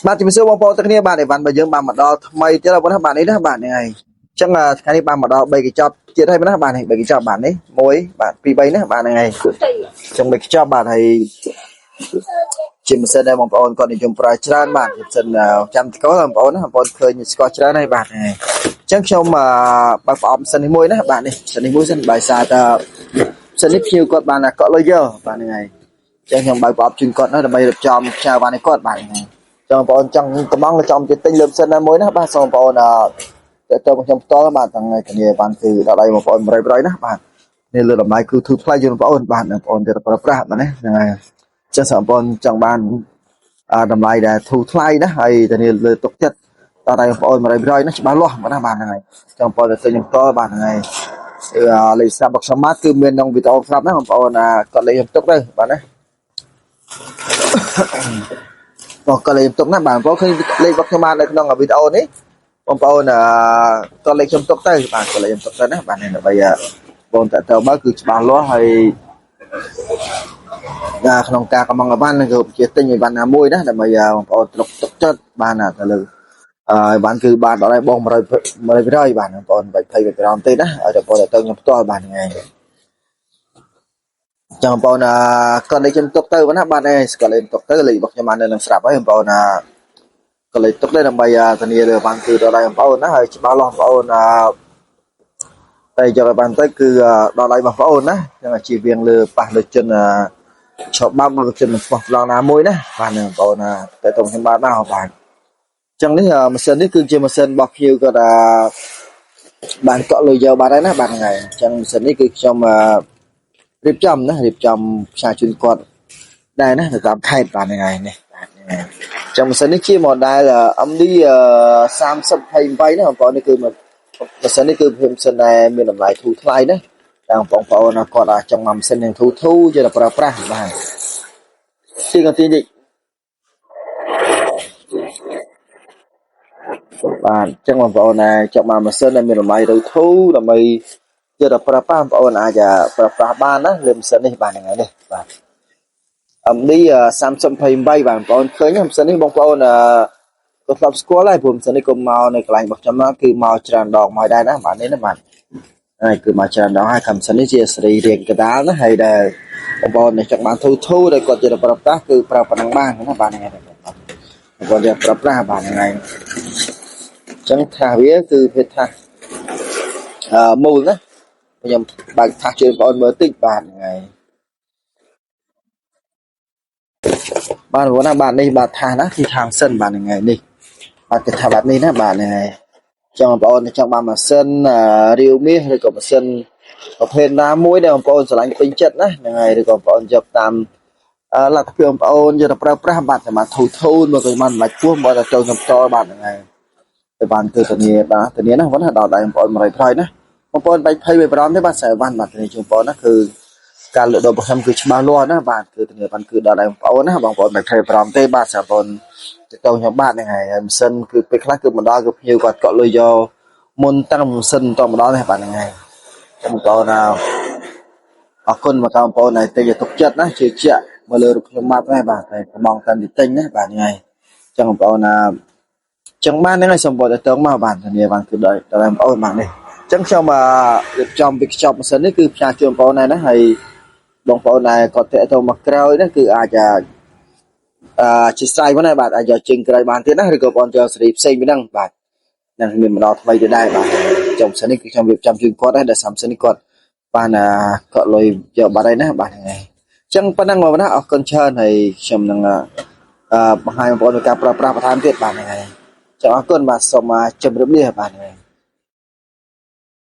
បាទជំរាបសួរបងប្អូនទាំងគ្នាបាទអីវ៉ាន់របស់យើងបានមកដល់ថ្មីទៀតហើយបងណាបាទនេះណាបាទនេះហើយអញ្ចឹងថ្ងៃនេះបានមកដល់3កញ្ចប់ទៀតហើយបងណាបាទនេះ3កញ្ចប់បាទនេះ1បាទ2 3ណាបាទហ្នឹងហើយអញ្ចឹង3កញ្ចប់បាទហើយជាម៉ាស៊ីនដែលបងប្អូនគាត់និយមប្រើច្រើនបាទជាម៉ាស៊ីនចាំតកបងប្អូនណាបងប្អូនឃើញស្គាល់ច្រើនហើយបាទហ្នឹងហើយអញ្ចឹងខ្ញុំបើកប្រអប់ម៉ាស៊ីននេះមួយណាបាទនេះម៉ាស៊ីននេះមួយសិនបើសារតើម៉ាស៊ីននេះភ្ញៀវគាត់បានកក់លុយយកបាទហ្នឹងហើយអញ្ចឹងខ្ញុំបើកប្រអប់ជូនគាត់ណាដើម្បីរៀបចំផ្ញើបានឲ្យគាត់បាទហ្នឹងហើយ ចង់បងប្អូនចង់កំងចំជាទិញលើម៉ាស៊ីនណាមួយណាបាទសូមបងប្អូនអឺតើតើខ្ញុំផ្ទាល់បាទទាំងធានាបានគឺដល់ដៃបងប្អូន100%ណាបាទនេះលើតម្លៃគឺធូរថ្លៃជូនបងប្អូនបាទបងប្អូនទៀតប្រើប្រាស់បាទណាហ្នឹងហើយចឹងសូមបងប្អូនចង់បានតម្លៃដែលធូរថ្លៃណាហើយធានាលើទុកចិត្តដល់ដៃបងប្អូន100%ណាច្បាស់លាស់បាទណាបាទហ្នឹងហើយចង់បងប្អូនទៅទិញខ្ញុំផ្ទាល់បាទហ្នឹងហើយគឺលេខស្រាប់របស់ខ្ញុំបាទគឺមានក្នុងវីដេអូស្រាប់ណាបងប្អូនគាត់លេខខ្ញុំទុកទៅបាទណា បងក៏លេខទុកណាបាទបងប្អូនឃើញលេខរបស់ខ្ញុំបាននៅក្នុងវីដេអូនេះបងប្អូនអឺក៏លេខខ្ញុំទុកទៅបាទក៏លេខខ្ញុំទុកទៅណាបាទនេះដើម្បីបងតើមកគឺច្បាស់លាស់ហើយដល់ក្នុងការកំងអវ៉ាន់គឺជាទិញអីវ៉ាន់ណាមួយណាដើម្បីបងប្អូនទុកទុកចិត្តបានទៅលើអឺបានគឺបានដល់ឲ្យបង100 100%បាទបងប្អូនបាច់ភ័យបាច់បារម្ភទេណាឲ្យតែបងទៅខ្ញុំផ្ទាល់បាទហ្នឹងឯង ចឹងបងប្អូនអឺគាត់លេខខ្ញុំទុកទៅណាបាទឯងគាត់លេខទុកទៅលេខរបស់ខ្ញុំបាននៅនឹងស្រាប់ហើយបងប្អូនអឺគាត់លេខទុកទៅដើម្បីធានាលើបានគឺដល់ដៃបងប្អូនណាហើយច្បាស់លាស់បងប្អូនអឺតែយកឲ្យបានទៅគឺដល់ដៃបងប្អូនណាចឹងជៀសវាងលើប៉ះលើជនឆបបាប់មកជនមិនស្មោះត្រង់ណាមួយណាបាទបងប្អូនណាតែទៅខ្ញុំបាទមកបាទចឹងនេះម៉ាស៊ីននេះគឺជាម៉ាស៊ីនរបស់ភ្ញៀវគាត់ថាបានកក់លុយយកបាត់ហើយណាបាទហ្នឹងហើយចឹងម៉ាស៊ីននេះគឺខ្ញុំអឺ រៀបចំណារៀបចំផ្សាយជូនគាត់ដែរណាទៅតាមខេត្តបាទហ្នឹងហើយនេះបាទហ្នឹងហើយចឹងម៉ាស៊ីននេះជា model MD 3028ណាបងប្អូននេះគឺម៉ាស៊ីននេះគឺម៉ាស៊ីនដែលមានតម្លៃធូរថ្លៃណាតាមបងប្អូនគាត់ចង់មកម៉ាស៊ីននឹងធូរធូរយកទៅប្រើប្រាស់បាទទីកន្ទីនេះបាទអញ្ចឹងបងប្អូនដែលចង់មកម៉ាស៊ីនដែលមានតម្លៃធូរធូរដើម្បីយកទៅប្រើប្រាស់បងប្អូនអាចប្រើប្រាស់បានណាលើម៉ាស៊ីននេះបាទហ្នឹងហើយនេះបាទ MD 3028បាទបងប្អូនឃើញម៉ាស៊ីននេះបងប្អូនក៏ធ្លាប់ស្គាល់ហើយព្រោះម៉ាស៊ីននេះក៏មកនៅកន្លែងរបស់ខ្ញុំគឺមកច្រើនដងមកដែរណាបាទនេះណាបាទហើយគឺមកច្រើនដងហើយម៉ាស៊ីននេះជាសេរីរាងកដាលណាហើយដែលបងប្អូនចង់បានធូរធូរដែលគាត់យកទៅប្រើប្រាស់គឺប្រើប៉ុណ្ណឹងបានណាបាទហ្នឹងហើយបងប្អូនយកប្រើប្រាស់បាទហ្នឹងហើយអញ្ចឹងថាវាគឺភេទថាអឺមូលណាខ្ញុំបើកថាសជើងបងប្អូនមើលតិចបាទហ្នឹងហើយបាទបងណាបាទនេះបាទថាសណាគឺខាងសិនបាទហ្នឹងហើយនេះបាទគេថាបែបនេះណាបាទហ្នឹងហើយចង់បងប្អូនចង់បានម៉ាស៊ីនរាវមាសឬក៏ម៉ាស៊ីនប្រភេទណាមួយដែលបងប្អូនស្រឡាញ់ពេញចិត្តណាហ្នឹងហើយឬក៏បងប្អូនយកតាមលទ្ធភាពបងប្អូនយកទៅប្រើប្រាស់បាទតែមកធូរធូរមកក៏បានតម្លៃខ្ពស់មកតែចូលខ្ញុំផ្ទាល់បាទហ្នឹងហើយទៅបានគឺធានាបាទធានាណាបងណាដល់ដៃបងប្អូន100ប្រយណាបងប្អូនបាច់ភ័យបារម្ភទេបាទខ្សែវ៉ាន់បាទធានាជូនបងប្អូនណាគឺការលើកដូររបស់ខ្ញុំគឺច្បាស់លាស់ណាបាទគឺធានាបានគឺដល់ដៃបងប្អូនណាបងប្អូនមិនភ័យបារម្ភទេបាទបងប្អូនទៅទៅខ្ញុំបាទហ្នឹងហើយម៉ាស៊ីនគឺពេលខ្លះគឺមកដល់គឺភ្ញៀវគាត់កក់លុយយកមុនតាំងម៉ាស៊ីនតមកដល់នេះបាទហ្នឹងហើយបងប្អូនណាអរគុណមកបងប្អូនដែលទិញទុកចិត្តណាជឿជាក់មកលើរូបខ្ញុំបាទដែរបាទតែកំងតាន់ទីទិញណាបាទហ្នឹងហើយចឹងបងប្អូនណាចឹងបានហ្នឹងហើយសូមបងទៅតងមកបាទធានាបានគឺដល់ដល់បងប្អូនបាទនេះចឹងខ្ញុំរៀបចំវិខ្ចប់ម៉ាស៊ីននេះគឺផ្ញើជូនបងប្អូនដែរណាហើយបងប្អូនដែលគាត់តាក់ទងមកក្រោយណាគឺអាចអឺជាស្រ័យមកណាបាទអាចយកជើងក្រោយបានទៀតណាឬក៏បងយកសេរីផ្សេងពីហ្នឹងបាទនឹងមានម្ដងថ្មីទៀតដែរបាទចំម៉ាស៊ីននេះគឺខ្ញុំរៀបចំជូនគាត់ដែរដែលសាម៉ាស៊ីននេះគាត់បានកក់លុយយកបាត់ហើយណាបាទហ្នឹងហើយអញ្ចឹងប៉ុណ្ណឹងបងប្អូនណាអរគុណច្រើនហើយខ្ញុំនឹងអឺបង្ហាញបងប្អូនក្នុងការប្រើប្រាស់បន្ថែមទៀតបាទហ្នឹងហើយចឹងអរគុណបាទសូមជម្រាបលាបាទហ្នឹងហើយ។